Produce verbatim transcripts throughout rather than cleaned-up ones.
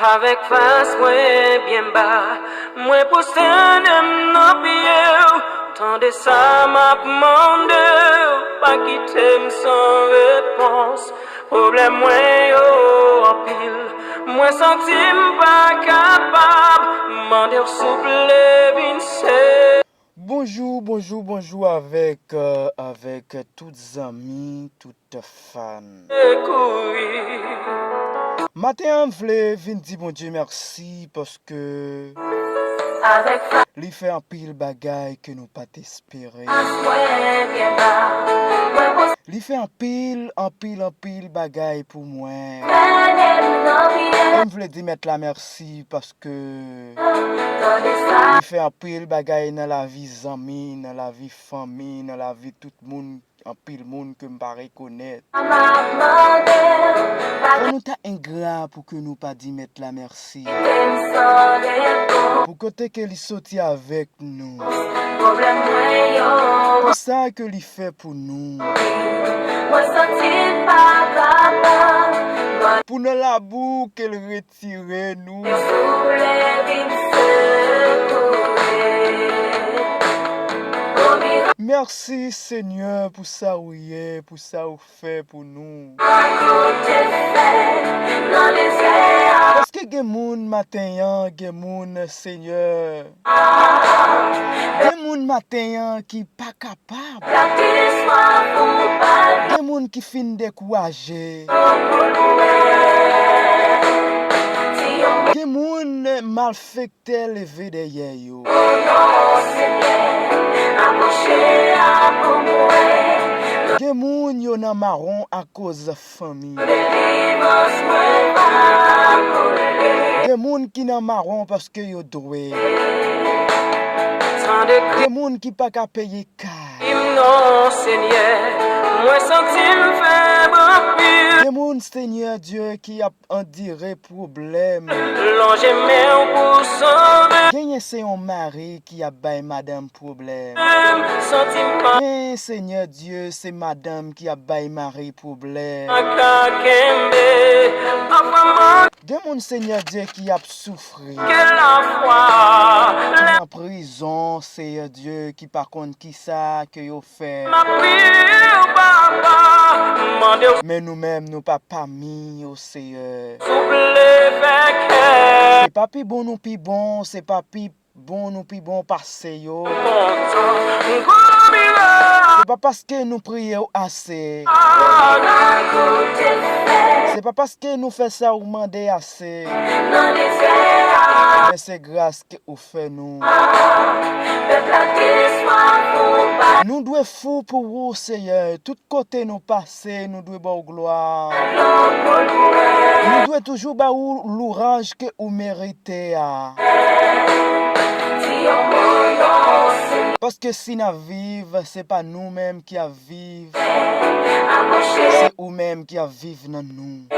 Avèk fas mwen byen ba, mwen pwostène m nan pye w. Tande sa m ap mande w, pa kite m san repons. Pwoblèm mwen yo anpil, mwen santi m pa kapab. Mande w souple vin se. Bonjou, bonjou, bonjou avèk, euh, avèk tout zanmi, tout fan. Maten an, m vle vin di Bondye mèsi paske li fè anpil bagay ke nou pa t espere. Li fè anpil, anpil, anpil bagay pou mwen. E m vle di Mèt la mèsi paske li fè anpil bagay nan lavi zanmi, nan lavi fanmi, nan lavi tout moun, anpil moun ke m pa rekonèt. Fò nou ta engra pou ke nou pa di Mèt la mèsi. Pou kote ke li soti avèk nou. Pou sa ke li fè pou nou. Pou nan labou ke l retire nou. Mèsi, Senyè, pou sa ou ye, pou sa ou fè pou nou. Paske gen moun maten an, gen moun, Senyè. Gen moun maten an ki pa kapab. Gen moun ki fin dekouraje. Gen moun malfektè leve dèyè yo. Gen moun yo nan mawon akoz fanmi. Gen moun ki nan mawon paske yo dwe. Gen moun ki pa ka peye kay. Gen moun, Senyè Dye, ki ap andire pwoblèm. Genyen se yon mari ki ap bay madanm pwoblèm. Men, Senyè Dye, se madanm ki ap bay mari pwoblèm. Gen moun, Senyè Dye, ki ap soufri. Ki nan prizon, Senyè Dye, ki pa konn kisa ke yo fè. Men nou menm, nou pa pami yo, Seyè. Se pa pi bon nou pi bon, se pa pi bon nou pi bon pase yo. Se pa paske nou priye w ase. Se pa paske nou fè sa ou mande ase. Men se gras ke ou fè nou. Nou dwe fou pou ou, Seyè. Tout kote nou pase, nou dwe ba w glwa. Nou dwe toujou ba ou louranj ke ou merite a. Paske si n ap viv, se pa nou menm ki ap viv. Se ou menm ki ap viv nan nou.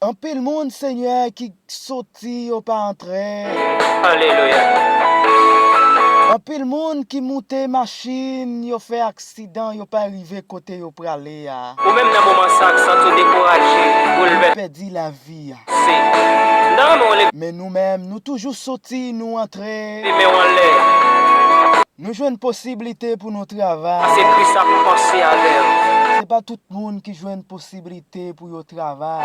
Anpil moun, Senyè, ki soti, yo pa antre. Alelouya. Anpil moun ki moute machin, yo fè aksidan, yo pa rive kote yo prale a. Ou menm nan moman sa k santi w dekouraje, boulvèse. Pèdi lavi a. Se. M ta renmen w leve. Men nou menm, nou toujou soti, nou antre. Men w anlè. Nou jwenn posiblite pou nou travay. Pase Kris ap panse avè w. Se pa tout moun ki jwenn posiblite pou yo travay.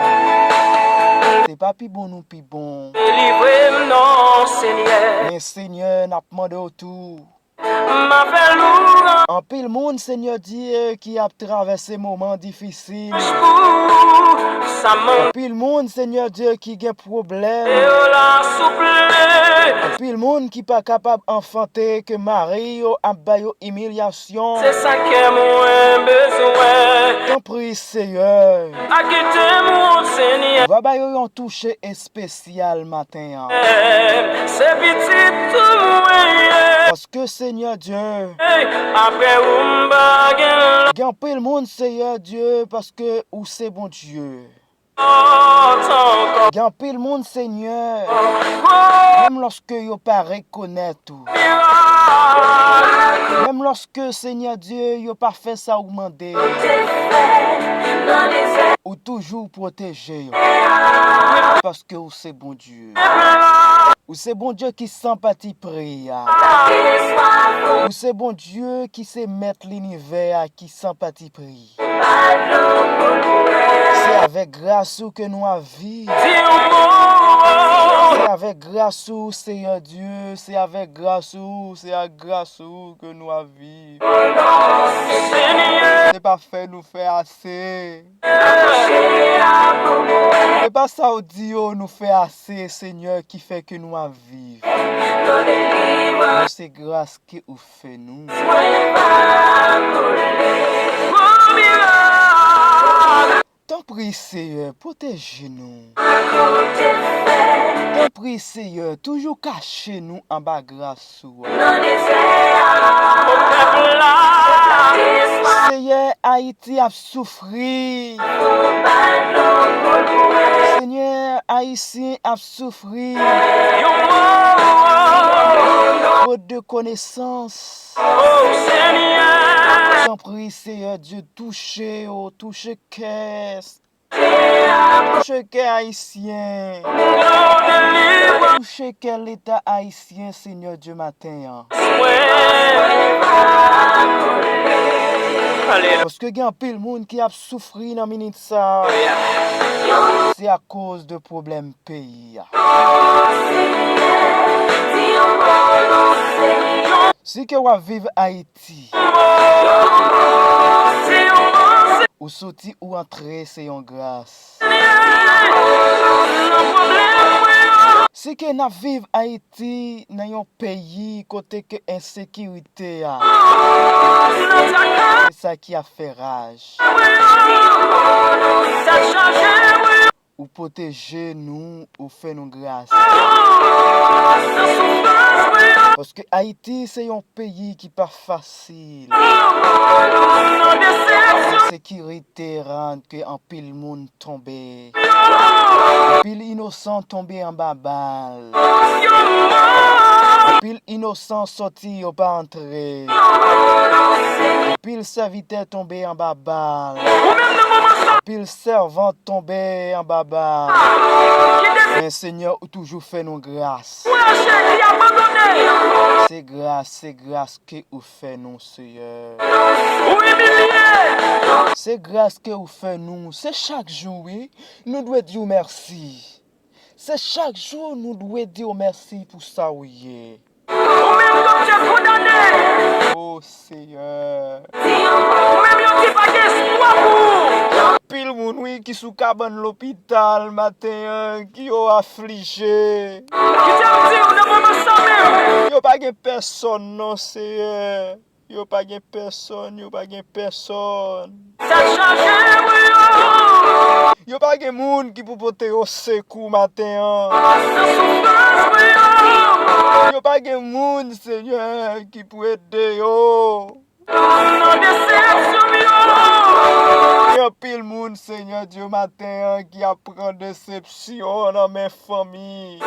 Se pa pi bon nou pi bon. Delivre m non, Senyè. Men Senyè, n ap mande w tou. M ap fè louranj. Anpil moun, Senyè Dye, ki ap travèse moman difisil. Pou sa man. Anpil moun, Senyè Dye, ki gen pwoblèm. E yo la souple. Anpil moun ki pa kapab anfante, ke mari yo ap ba yo imilyasyon. Se sa kè mwen bezwen. Tanpri, Seyè. Pa kite m wont, Senyè. Va ba yo yon touche espesyal maten an. Se pitit ou mwen ye. Paske, Senyè Dye, apre ou m pa gen lòt. Gen anpil moun, Seyè Dye, paske ou se Bondye. Gen anpil moun, Senyè, menm lòske yo pa rekonèt ou, menm lòske, Senyè Dye, yo pa fè sa ou mande, ou toujou pwoteje yo, paske ou se Bondye. Ou se Bondye ki san pati pri a. Ou se Bondye ki se mèt linivè a, ki san pati pri. Se avèk gras ou ke nou ap viv. Se avèk gras ou, Seyè Dye, se avèk gras ou, se ak gras ou ke nou ap viv. Se pa fè nou fè ase. Se pa sa w di yo nou fè ase, Senyè, ki fè ke nou ap viv. Men se gras ke ou fè nou. Tanpri, Seyè, pwoteje nou. Tanpri, Seyè, toujou kache nou anba gras ou a. Seyè, Ayiti ap soufri. Senyè, Ayisyen ap soufri. Faute de connaissance. Tanpri, Seyè Dye, touche yo, touche kè. Touche kè ayisyen. Touche kè Leta ayisyen, Senyè Dye, maten an. Paske gen anpil moun ki ap soufri nan minit sa a. Se akoz de pwoblèm peyi a. Si ke w ap viv Ayiti, ou soti, ou antre, se yon gras. Si ke n ap viv Ayiti nan yon peyi kote ke ensekirite a, se sa ki ap fè raj. Ou pwoteje nou, ou fè nou gras. Paske Ayiti se yon peyi ki pa fasil. Ensekirite rann ke anpil moun tonbe. Anpil inosan tonbe anba bal. Anpil inosan sòti, yo pa antre. Anpil sèvitè tonbe anba bal. Anpil sèvant tonbe anba bal. Men Senyè, ou toujou fè nou gras. Se gras, se gras ke ou fè nou, Seyè. Se gras ke ou fè nou. Se chak jou, wi. Nou dwe di w mèsi. Se chak jou nou dwe di w mèsi pou sa ou ye. Ou menm k ap fè kondane. O Seyè. Ou menm yo ki pa gen espwa pou ou. Anpil moun, wi, ki sou kabann lopital maten an, ki yo aflije. Kite m di w nan moman sa menm. Yo pa gen pèsòn, non, Seyè. Yo pa gen pèsòn, yo pa gen pèsòn. Tèt chaje pou yo. Yo pa gen moun ki pou pote yo sekou maten an. Nan soufrans pou yo. Yo pa gen moun, Senyè, ki pou ede yo. Nan desepsyon yo. Gen anpil moun, Senyè Dye, maten an, ki ap pran desepsyon nan men fanmi.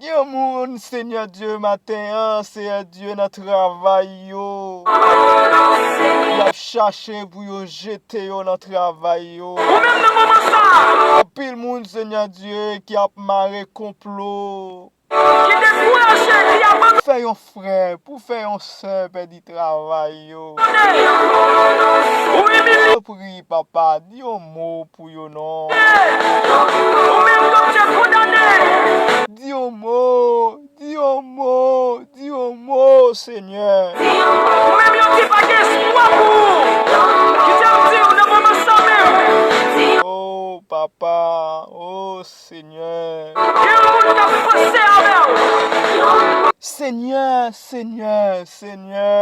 Gen moun, Senyè Dye, maten an, Seyè Dye, nan travay yo. Y ap chache pou yo jete yo nan travay yo. Anpil moun, Senyè Dye, ki ap mare konplo. Ki dekouraje, ki abandone. Fè yon frè, pou fè yon sè pèdi travay yo. Ou imilye. Tanpri, papa, di yon mo pou yo non. Ou menm k ap fè kondane. Di yon mo, di yon mo, di yon mo, Senyè. Ou menm yo ki pa gen espwa pou ou. Kite m di w nan moman sa menm. O papa, o Senyè. Gen yon moun k ap panse avè w. Senyè, Senyè, Senyè.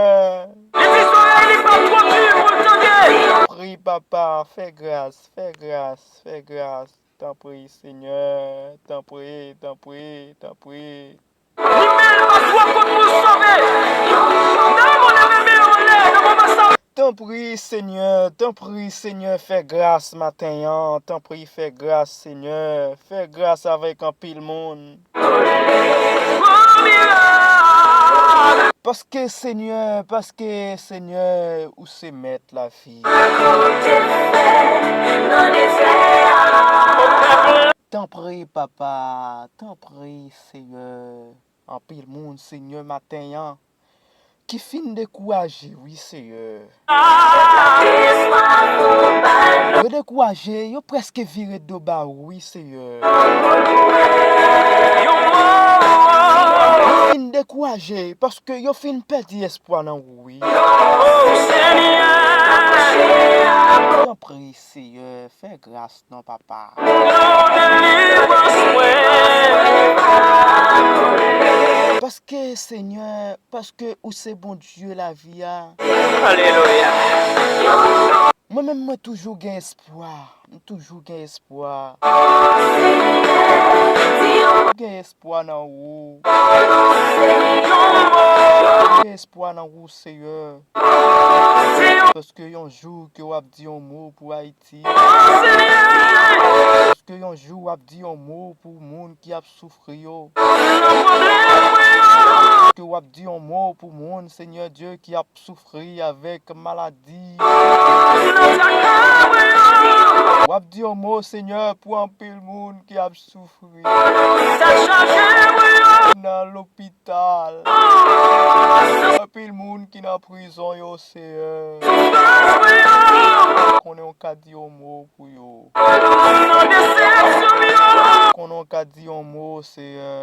Li di zòrèy li pa twò di pou l tande. Tanpri, papa, fè gras, fè gras, fè gras. Tanpri, Senyè, tanpri, tanpri, tanpri. Li men l pa twò kout pou l sove. Nan yon moman, leve men w anlè, nan moman sa. Tanpri, Senyè, tanpri, Senyè, fè gras maten an. Tanpri, fè gras, Senyè. Fè gras avèk anpil moun. Paske, Senyè, paske, Senyè, ou se mèt lavi. Tanpri, Papa, tanpri, Senyè. Anpil moun, Senyè, maten an, ki fin dekouraje, wi, Senyè. Yo dekouraje, yo prèske vire do ba ou, wi, Senyè. Yo fin dekouraje, paske yo fin pèdi espwa nan ou, wi. Tanpri, Senyè, fè gras non, Papa. Paske, Senyè, paske ou se Bondye lavi a. Alelouya. Mwen menm, mwen toujou gen espwa. M toujou gen espwa. M gen espwa nan ou. M gen espwa nan ou, Senyè. Paske yon jou ke w ap di yon mo pou Ayiti. Paske yon jou w ap di yon mo pou moun ki ap soufri yo. Paske w ap di yon mo pou moun, Senyè Dye, ki ap soufri avèk maladi. W ap di yon mo, Senyè, pou anpil moun ki ap soufri. Nan lopital. Anpil moun ki nan prizon yo, Senyè. Konnen w ka di yon mo pou yo. Konnen w ka di yon mo, Senyè.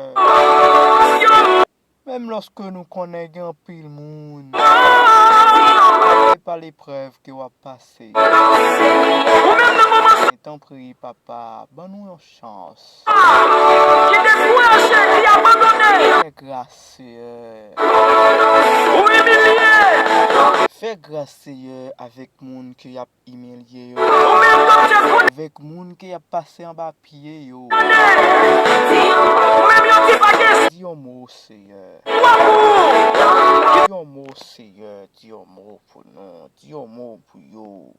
Menm lòske nou konnen gen anpil moun se pa leprèv ke w ap pase. Men tanpri, Papa, ban nou yon chans. Ki dekouraje, ki abandone. Fè gras, Senyè. Ou imilye. Fè gras, Senyè, avèk moun ke y ap imilye yo. Ou menm, Bondye, konnen. Avèk moun ke y ap pase anba pye yo. Ou menm, yo ki pa gen. Di yon mo, Senyè. Di yon mo, Senyè. Di yon mo pou nou. Di yon mo pou yo.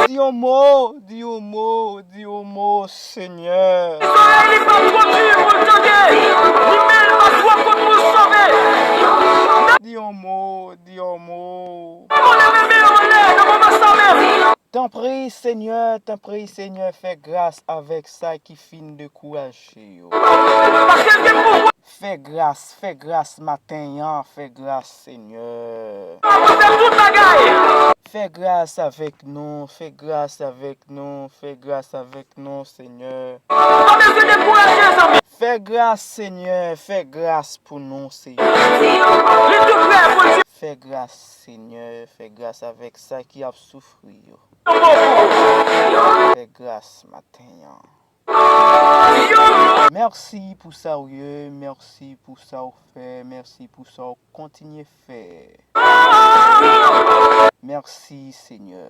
Di yon mo, di yon mo, di yon mo, Senyè. Di yon mo, di yon mo. Tanpri, Senyè, tanpri, Senyè, fè gras avèk sa ki fin dekouraje yo. Fè gras, fè gras maten an, fè gras, Senyè. Fè gras avèk nou, fè gras avèk nou, fè gras avèk nou, Senyè. Fè gras, Senyè, fè gras pou nou, Senyè. Fè gras, Senyè, fè gras avèk sa ki ap soufri yo. Fè gras maten an. Mèsi pou sa w ye, mèsi pou sa w fè, mèsi pou sa w kontinye fè. Mèsi, Senyè.